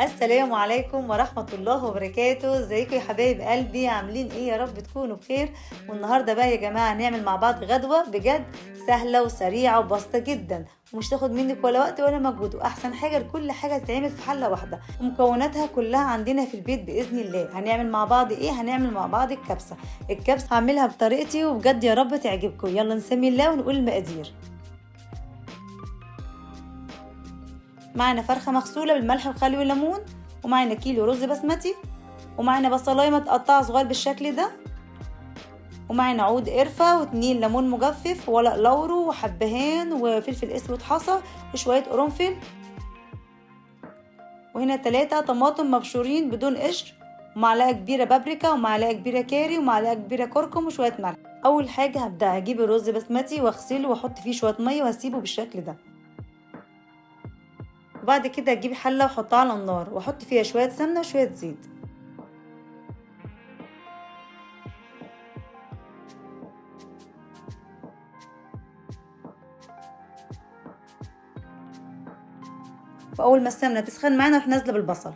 السلام عليكم ورحمة الله وبركاته. ازيكم يا حبايب قلبي؟ عاملين ايه؟ يا رب تكونوا بخير. والنهاردة بقى يا جماعة نعمل مع بعض غدوة بجد سهلة وسريعة وبسيطة جدا، ومش تاخد منك ولا وقت ولا مجهود، واحسن حاجة لكل حاجة تتعمل في حلة واحدة، ومكوناتها كلها عندنا في البيت بإذن الله. هنعمل مع بعض ايه؟ هنعمل مع بعض الكبسة. الكبسة هعملها بطريقتي وبجد يا رب تعجبكم. يلا نسمي الله ونقول المقادير. معنا فرخة مغسولة بالملح والخل والليمون، ومعنا كيلو رز بسمتي، ومعنا بصلاية متقطعة صغير بالشكل ده، ومعنا عود قرفة واتنين ليمون مجفف وورق لورو وحبهان وفلفل اسود حصى وشوية قرنفل، وهنا 3 طماطم مبشورين بدون قشر، ومعلقة كبيرة بابريكا ومعلقة كبيرة كاري ومعلقة كبيرة كركم وشوية ملح. أول حاجة هبدأ أجيب الرز بسمتي واغسله واحط فيه شوية مية وهسيبه بالشكل ده. وبعد كده اجيب حله واحطها على النار واحط فيها شوية سمنه وشوية زيت. واول ما السمنة تسخن معانا اروح نازله بالبصل.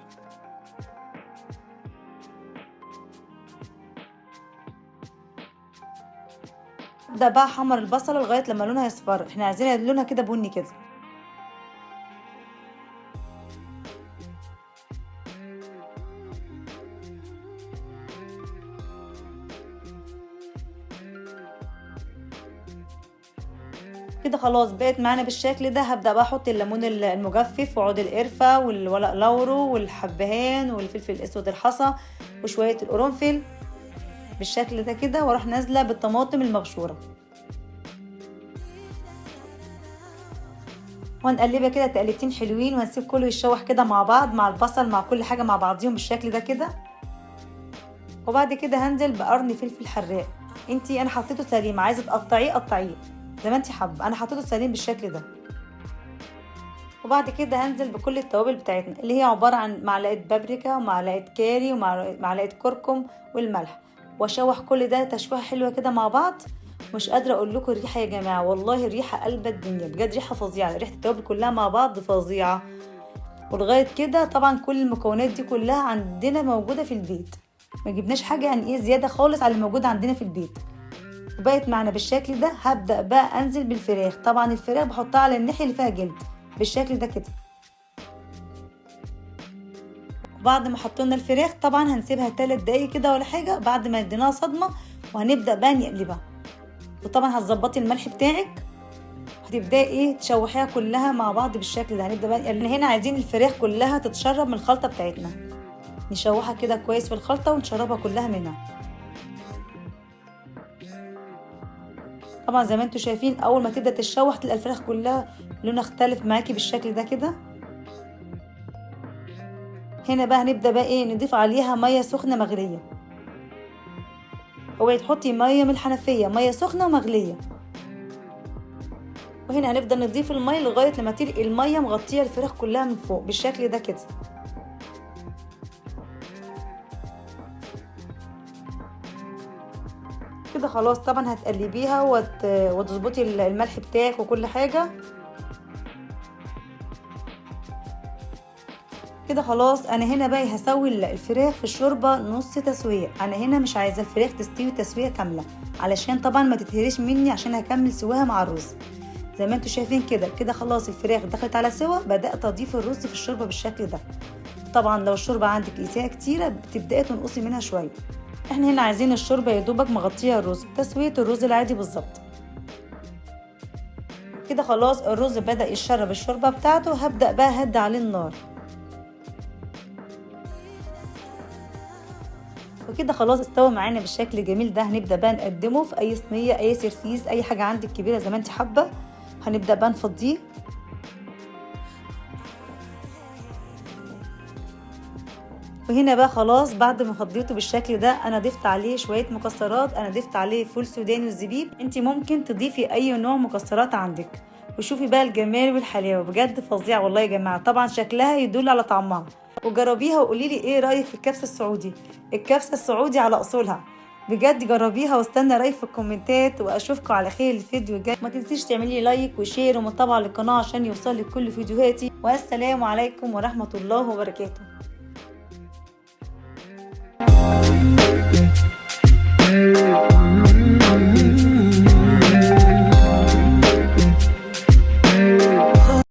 ابدا بقى احمر البصله لغاية لما لونها يصفر، احنا عايزين لونها كده بني كده. كده خلاص بقت معانا بالشكل ده. هبدأ بقى احط الليمون المجفف وعود القرفة والورق لورو والحبهان والفلفل الاسود الحصى وشوية القرنفل بالشكل ده كده، واروح نازلة بالطماطم المبشورة وهنقلبها كده تقلبتين حلوين، وهنسيب كله يتشوح كده مع بعض مع البصل مع كل حاجة مع بعضيهم بالشكل ده كده. وبعد كده هنزل بقرن فلفل حراق، انتي انا حطيته سليم، عايزة تقطعيه قطعية زي ما انتي حابة، انا حطيته سليم بالشكل ده. وبعد كده هنزل بكل التوابل بتاعتنا اللي هي عبارة عن معلقه بابريكا ومعلقة كاري ومعلقة كركم والملح، واشوح كل ده تشويحه حلوة كده مع بعض. مش قادرة اقول لكم الريحة يا جماعة، والله الريحة قلبت الدنيا بجد، ريحه فظيعة، ريحه التوابل كلها مع بعض فظيعة. ولغاية كده طبعا كل المكونات دي كلها عندنا موجودة في البيت، ما جبناش حاجة يعني ايه زيادة خالص على اللي موجود عندنا في البيت. وبقت معنا بالشكل ده. هبدأ بقى انزل بالفراخ، طبعا الفراخ بحطها على الناحية اللي فيها جلد بالشكل ده كده. وبعد ما حطينا الفراخ طبعا هنسيبها 3 دقايق كده ولا حاجة بعد ما اديناها صدمة، وهنبدأ بقى نقلبها. وطبعا هتظبطي الملح بتاعك، هتبداي ايه تشوحيها كلها مع بعض بالشكل ده. هنبدأ بقى لان هنا عايزين الفراخ كلها تتشرب من الخلطة بتاعتنا، نشوحها كده كويس في الخلطة ونشربها كلها منها. طبعا زي ما انتم شايفين اول ما تبدا تتشوح تلاقي الفراخ كلها لونها اختلف معاكي بالشكل ده كده. هنا بقى هنبدا بقى ايه نضيف عليها مية سخنة مغليه. اوعي تحطي مية من الحنفية، مية سخنة ومغليه. وهنا هنفضل نضيف المية لغاية لما تلقي المية مغطيه الفراخ كلها من فوق بالشكل ده كده. كده خلاص طبعا هتقلبيها وتظبطي الملح بتاعك وكل حاجة كده. خلاص انا هنا بقى هسوي الفراخ في الشوربة نص تسويه. انا هنا مش عايزه الفراخ تستوي تسويه كاملة علشان طبعا ما تتهريش مني، عشان هكمل سواها مع الرز زي ما انتم شايفين كده. كده خلاص الفراخ دخلت على سوا، بدات اضيف الرز في الشوربة بالشكل ده. طبعا لو الشوربة عندك لقيتيها كتيرة بتبداي تنقصي منها شوية. احنا هنا عايزين الشوربة يا دوبك مغطيه الرز، تسويه الرز العادي بالظبط كده. خلاص الرز بدأ يشرب الشوربة بتاعته، هبدأ بقى هدي عليه النار. وكده خلاص استوى معانا بالشكل الجميل ده. هنبدأ بقى نقدمه في اي صينية، اي سرفيس، اي حاجة عندك كبيرة زي ما انت حابة. هنبدأ بقى نفضيه. وهنا بقى خلاص بعد ما فضيته بالشكل ده انا ضفت عليه شوية مكسرات، انا ضفت عليه فول سوداني وزبيب، انت ممكن تضيفي اي نوع مكسرات عندك. وشوفي بقى الجمال والحلاوه، بجد فظيع والله يا جماعة. طبعا شكلها يدل على طعمها، وجربيها وقولي لي ايه رايك في الكبسه السعودي. الكبسه السعودي على اصولها. بجد جربيها واستنى رايك في الكومنتات، واشوفكم على خير الفيديو الجاي. ما تنسيش تعملي like و share ومتابعة للقناة عشان يوصلك كل فيديوهاتي. والسلام عليكم ورحمة الله وبركاته.